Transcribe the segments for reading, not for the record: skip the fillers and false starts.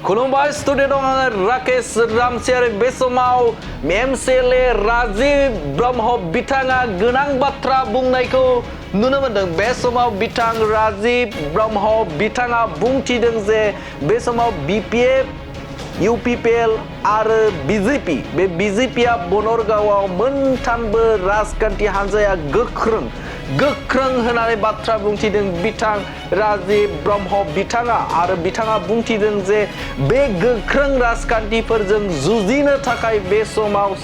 खुलुमबाय स्टुडिअ दं आङो राकेश रामसियारि बे समाव एमसिएलए राजीव ब्रह्म बिथाङा गोनां बाथ्रा बुंनायखौ नुनो मोनदों। बे समाव बिथां राजीव ब्रह्म बिथाङा बुंथिदों जे बे समाव बिपिएफ इउपिपिएल आरो बिजेपि बे बिजेपिआ बनरगावआव मोनथामबो राजखान्थि हान्जाया गोख्रों होनानै बाथ्रा बुंथिदों बिथां राजीव ब्रह्म बिथाङा आरो बिथाङा बुंथिदों जे बे गोख्रों राजखान्थिफोरजों जुजिनो थाखाय बे समाव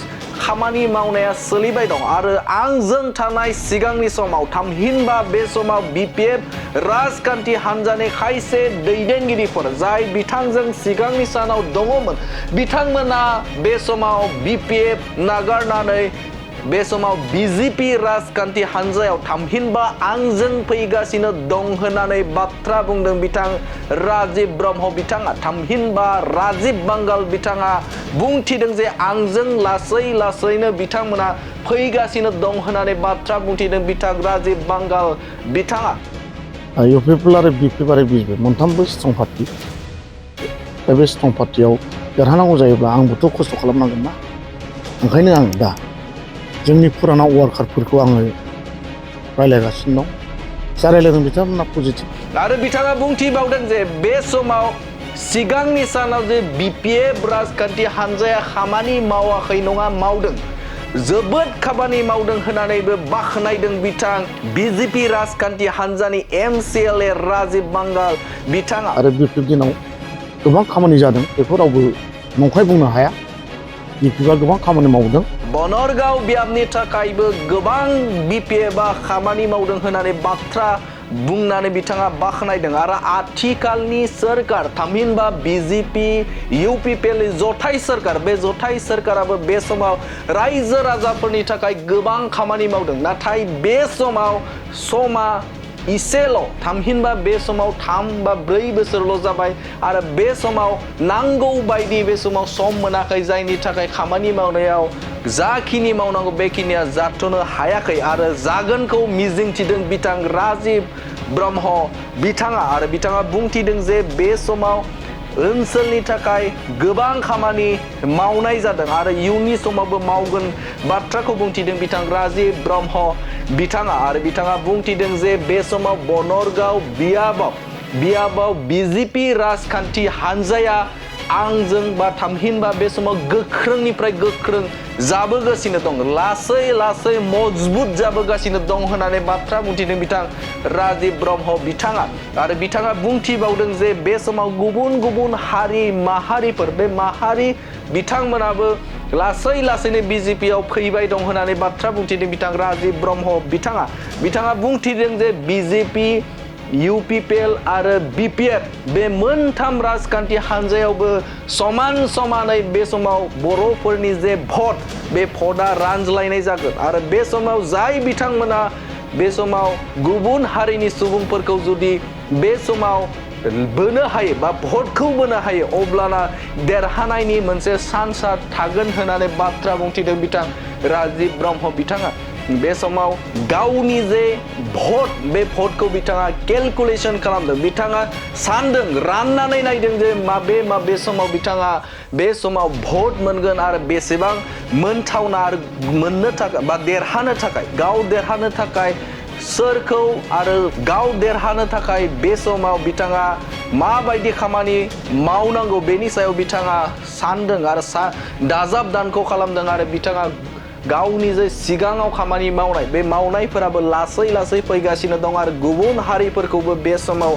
खामानि मावनाया सोलिबाय दं आरो आंजों थानाय सिगांनि समाव थामहिनबा बे समाव बिपिएफ राजखान्थि हान्जानि खायसे दैदेनगिरिफोर जाय बिथांजों सिगांनि सानाव दङमोन बिथांमोना बे समाव बिपिएफ नागारनानै बे समाव बिजेपि राजखान्थि हान्जायाव थामहिनबा आंजों फैगासिनो दं होननानै बाथ्रा बुंदों बिथां राजीव ब्रह्म बिथाङा। थामहिनबा राजीव बांगाल बिथाङा बुंथिदों जे आंजों लासैनो बिथांमोना फैगासिनो दं होननानै बाथ्रा बुंथिदों बिथां राजीव बांगाल बिथाङा। इउपिपिएल आरो बिपिएफ आरो बिजेपि मोनथामबो स्ट्रं पार्टि। दा बे स्ट्रं पार्टियाव देरहानांगौ जायोब्ला आंबोथ' खस्थ' खालामनांगोन ना। ओंखायनो आं दा जोंनि फुराना वार्कारफोरखौ आङो रायज्लायगासिनो दं। जा रायज्लायदों बिथांमोना पजिटिभ। आरो बिथाङा बुंथिबावदों जे बे समाव सिगांनि सानाव जे बिपिएफ राजखान्थि हान्जाया खामानि मावाखै नङा मावदों, जोबोद खामानि मावदों होननानैबो बाख्नायदों बिथां बिजेपि राजखान्थि हान्जानि एमसिएलए राजीव बांगाल बिथाङा। आरो बिपिएफ दिनाव गोबां खामानि जादों बेखौ रावबो नंखाय बुंनो हाया। बिपिएफआ गोबां खामानि मावदों। बनरगाव बियाबनि थाखायबो गोबां बिपिएफआ खामानि मावदों होननानै बाथ्रा बुंनानै बिथाङा बाख्नायदों आरो आथिखालनि सोरखार थामहिनबा बिजेपि इउपिपिएल जथाय सोरखार बे जथाय सोरखाराबो बे समाव रायजो राजाफोरनि थाखाय गोबां खामानि मावदों। नाथाय बे समाव समा इसेल' थामहिनबा बे समाव 3 बा 4 बोसोरल' जाबाय आरो बे समाव नांगौ बायदि बे समाव सम मोनाखै जायनि थाखाय खामानि मावनायाव जाखिनि मावनांगौ बेखिनिया जाथ'नो हायाखै आरो जागोनखौ मिजिंथिदों बिथां राजीव ब्रह्म बिथाङा आरो बिथाङा बुंथिदों जे बे समाव ओनसोलनि थाखाय गोबां खामानि मावनाय जादों आरो इयुननि समावबो मावगोन बाथ्राखौ बुंथिदों बिथां राजीव ब्रह्म बिथाङा आरो बिथाङा बुंथिदों जे बे समाव बनरगाव बियाबाव बिजेपि राजखान्थि हान्जाया आंजों बा थामहिनबा बे समाव गोख्रोंनिफ्राय गोख्रों जाबोगासिनो दं, लासै मजबुत जाबोगासिनो दं होननानै बाथ्रा बुंथिदों बिथां राजीव ब्रह्म बिथाङा आरो बिथाङा बुंथिबावदों जे बे समाव गुबुन हारि माहारिफोर बे माहारि बिथांमोनाबो लासैनो बिजेपिआव फैबाय दं होननानै बाथ्रा बुंथिदों बिथां राजीव ब्रह्म बिथाङा बुंथिदों जे बिजेपि इउपिपिएल आरो बिपिएफ बे मोनथाम राजखान्थि हान्जायावबो समानै बे समाव बर'फोरनि जे भट बे भटआ रानज्लायनाय जागोन आरो बे समाव जाय बिथांमोना बे समाव गुबुन हारिनि सुबुंफोरखौ जुदि बे समाव बोनो हायो बा भटखौ बोनो हायो अब्लाना देरहानायनि मोनसे चान्सआ थागोन होननानै बाथ्रा बुंथिदों बिथां राजीव ब्रह्म बिथाङा। बे समाव गावनि जे भट बे भटखौ बिथाङा केलकुलेसन खालामदों, बिथाङा सानदों राननानै नायदों जे माबे समाव बिथाङा बे समाव भट मोनगोन आरो बेसेबां मोनथावना आरो मोननो थाखाय बा देरहानो थाखाय गाव देरहानो थाखाय सोरखौ आरो गाव देरहानो थाखाय बे समाव बिथाङा माबायदि खामानि मावनांगौ बेनि सायाव बिथाङा सानदों आरो दाजाब दानख' खालामदों आरो बिथाङा गावनि जे सिगाङाव खामानि मावनाय बे मावनायफोराबो लासै फैगासिनो दं आरो गुबुन हारिफोरखौबो बे समाव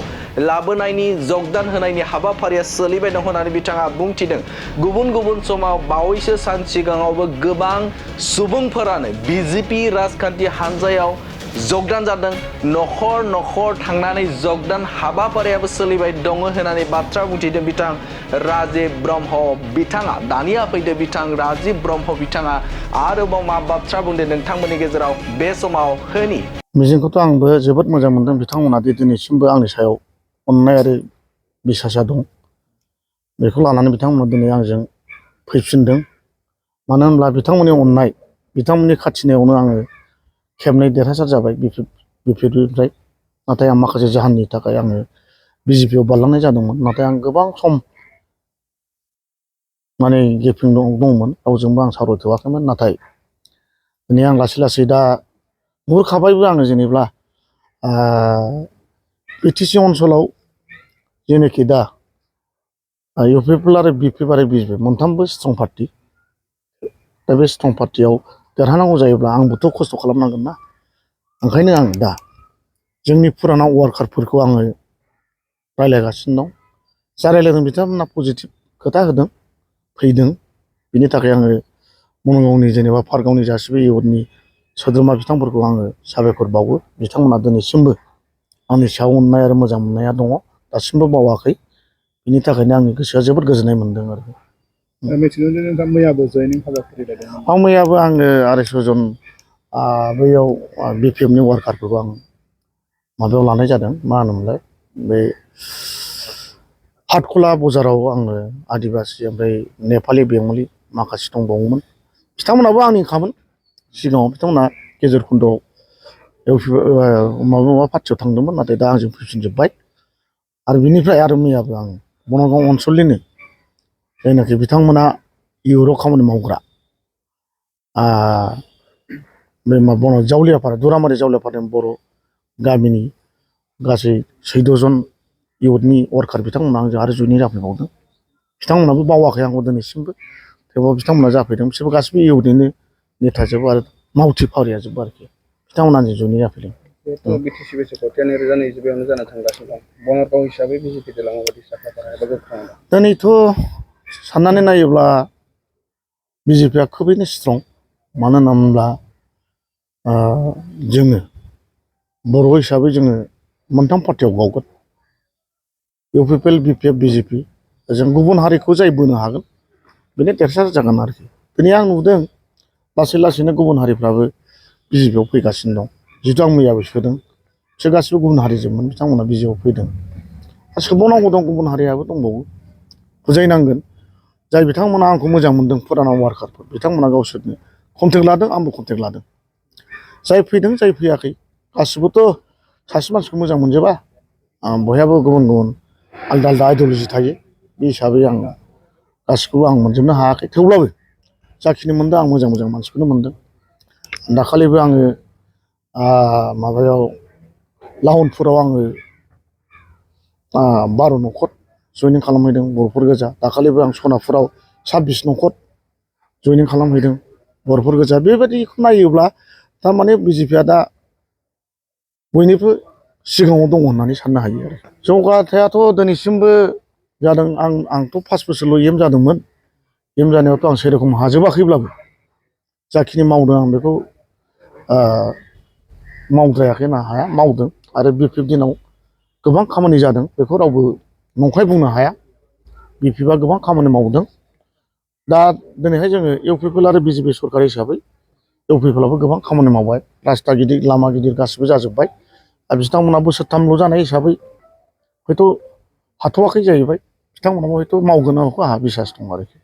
लाबोनायनि जगदान होनायनि हाबाफारिया सोलिबाय दं होननानै बिथाङा बुंथिदों। गुबुन समाव बावैसो सान सिगाङावबो गोबां सुबुंफोरानो बिजेपि राजखान्थि हान्जायाव जगदान जादों, न'खर थांनानै जगदान हाबाफारियाबो सोलिबाय दङ होननानै बाथ्रा बुंथिदों बिथां राजीव ब्रह्म बिथाङा। दानिया फैदो बिथां राजीव ब्रह्म बिथाङा आरोबाव मा बाथ्रा बुंदों नोंथांमोननि गेजेराव बे समाव होनि। मिजिंखौथ' आंबो जोबोद मोजां मोनदों। बिथांमोना दिनैसिमबो आंनि सायाव अननाय आरो बिसासा दं, बेखौ लानानै बिथांमोना दिनै आंजों फैफिनदों। मानो होनब्ला बिथांमोननि अननाय बिथांमोननि खाथिनायावनो आङो खेबनै देरहासार जाबाय बिपिएफनिफ्राय। नाथाय आं माखासे जाहोननि थाखाय आङो बिजेपिआव बारलांनाय जादोंमोन। नाथाय आं गोबां सम माने गेपिं दंमोन रावजोंबो आं सावरायथ'वाखैमोन नाथाय दिनै आं लासै लासै दा नुहुरखाबायबो आङो जेनेब्ला बिटिसि ओनसोलाव जेनोखि दा इउपिपिएल आरो बिपिएफ आरो बिजेपि मोनथामबो स्ट्रं पार्टि दा बे स्ट्रं पार्टियाव देरहानांगौ जायोब्ला आंबोथ' खस्थ' खालामनांगोन ना ओंखायनो आं दा जोंनि फुराना वार्कारफोरखौ आङो रायज्लायगासिनो दं जा रायज्लायदों बिथांमोना पजिटिभ खोथा होदों फैदों बिनि थाखाय आङो मनगावनि जेनेबा पार्कगावनि गासिबो इउथनि सोद्रोमा बिथांफोरखौ आङो साबायखर बावो बिथांमोना दिनैसिमबो आंनि सायाव अननाय आरो मोजां मोननाया दङ दासिमबो बावाखै बिनि थाखायनो आंनि गोसोआ जोबोद गोजोननाय मोनदों आरो मिथिनो मोनो नोंथां मैयाबो जयनिं हाबाफारि लादोंमोन मैयाबो आङो 250 जन बैयाव बिपिएफनि वार्कारफोरखौ आं माबायाव लानाय जादों मा होनोमोनलाय बे हाटखला बाजाराव आङो आदिबासि ओमफ्राय नेपालि बेंगलि माखासे दंबावोमोन बिथांमोनाबो आंनिखामोन सिगाङाव बिथांमोना गेजेर खन्द'आव माबा पार्टियाव थांदोंमोन नाथाय दा आंजों फैफिनजोब्बाय आरो बिनिफ्राय आरो मैयाबो आं बनगाव ओनसोलनिनो जायनाखि बिथांमोना इउर'प खामानि मावग्रा बे माबा जावलियापारा दुरामारि जावलियापारानि बर' गामिनि गासै 14 जन इउथनि वार्कार बिथांमोना आंजों आरो जयनिं जाफैबावदों बिथांमोनाबो बावाखै आंखौ दिनैसिमबो थेवबो बिथांमोना जाफैदों बिसोरबो गासिबो इउथनिनो नेताजोब आरो मावथि फारियाजोब आरोखि बिथांमोना आंजों जयनिं जाफैदों बिटिसि बैसागुआव 2024 जानो थांगासिनो दं बनरगाव हिसाबै बिजेपि दला माबायदि साखाफारा एबा गोख्रों दिनैथ' साननानै नायोब्ला बिजेपिया खोबैनो स्ट्रं मानो होनना बुङोब्ला जोङो बर' हिसाबै जोङो मोनथाम पार्टियाव गावगोन इउपिपिएल बिपिएफ बिजेपि जों गुबुन हारिखौ जाय बोनो हागोन बेनो देरहासार जागोन आरोखि दिनै आं नुदों लासै लासैनो गुबुन हारिफ्राबो बिजेपियाव फैगासिनो दं जिथु आं मैयाबो सोदों बिसोर गासिबो गुबुन हारिजोंमोन बिथांमोना बिजेपियाव फैदों आरो सोबावनांगौ दं गुबुन हारियाबो दंबावो बुजायनांगोन जाय बिथांमोना आंखौ मोजां मोनदों फुराना वार्कारफोर बिथांमोना गावसोरनो कन्टेक्ट लादों आंबो कन्टेक्ट लादों जाय फैदों जाय फैयाखै गासिबोथ' सासे मानसिखौ मोजां मोनजोबा बयहाबो गुबुन गुबुन आलदा आलदा आइडिय'लजि थायो बे हिसाबै आं गासिखौबो आं मोनजोबनो हायाखै थेवब्लाबो जाखिनि मोनदों आं मोजां मोजां मानसिखौनो मोनदों दाखालिबो आङो माबायाव लाहनपुराव आङो 12 न'खर जयनिं खालामहैदों बर'फोर गोजा दाखालिबो आं सनापुराव 26 न'खर जयनिं खालामहैदों बर'फोर गोजा बेबायदिखौ नायोब्ला थारमाने बिजेपिया दा बयनिबो सिगाङाव दङ होननानै साननो हायो आरो जौगाथायाथ' दिनैसिमबो जादों आंथ' 5 बोसोरल' एम जादोंमोन एम जानायावथ' आं सेरखम हाजोबाखैब्लाबो जाखिनि मावदों आं बेखौ मावद्रायाखै होननो हाया मावदों आरो बिपिएफ दिनाव गोबां खामानि जादों बेखौ रावबो नंखाय बुंनो हाया बिपिएफआ गोबां खामानि मावदों दा दिनैहाय जोङो इउपिपिएल आरो बिजेपि सरकार हिसाबै इउपिपिएलआबो गोबां खामानि मावबाय रास्ता गिदिर लामा गिदिर गासिबो जाजोब्बाय आरो बिथांमोना बोसोरथामल' जानाय हिसाबै हयथ' हाथ'वाखै जाहैबाय बिथांमोनाबो हयथ' मावगोन आंखौ आंहा बिसास दं आरोखि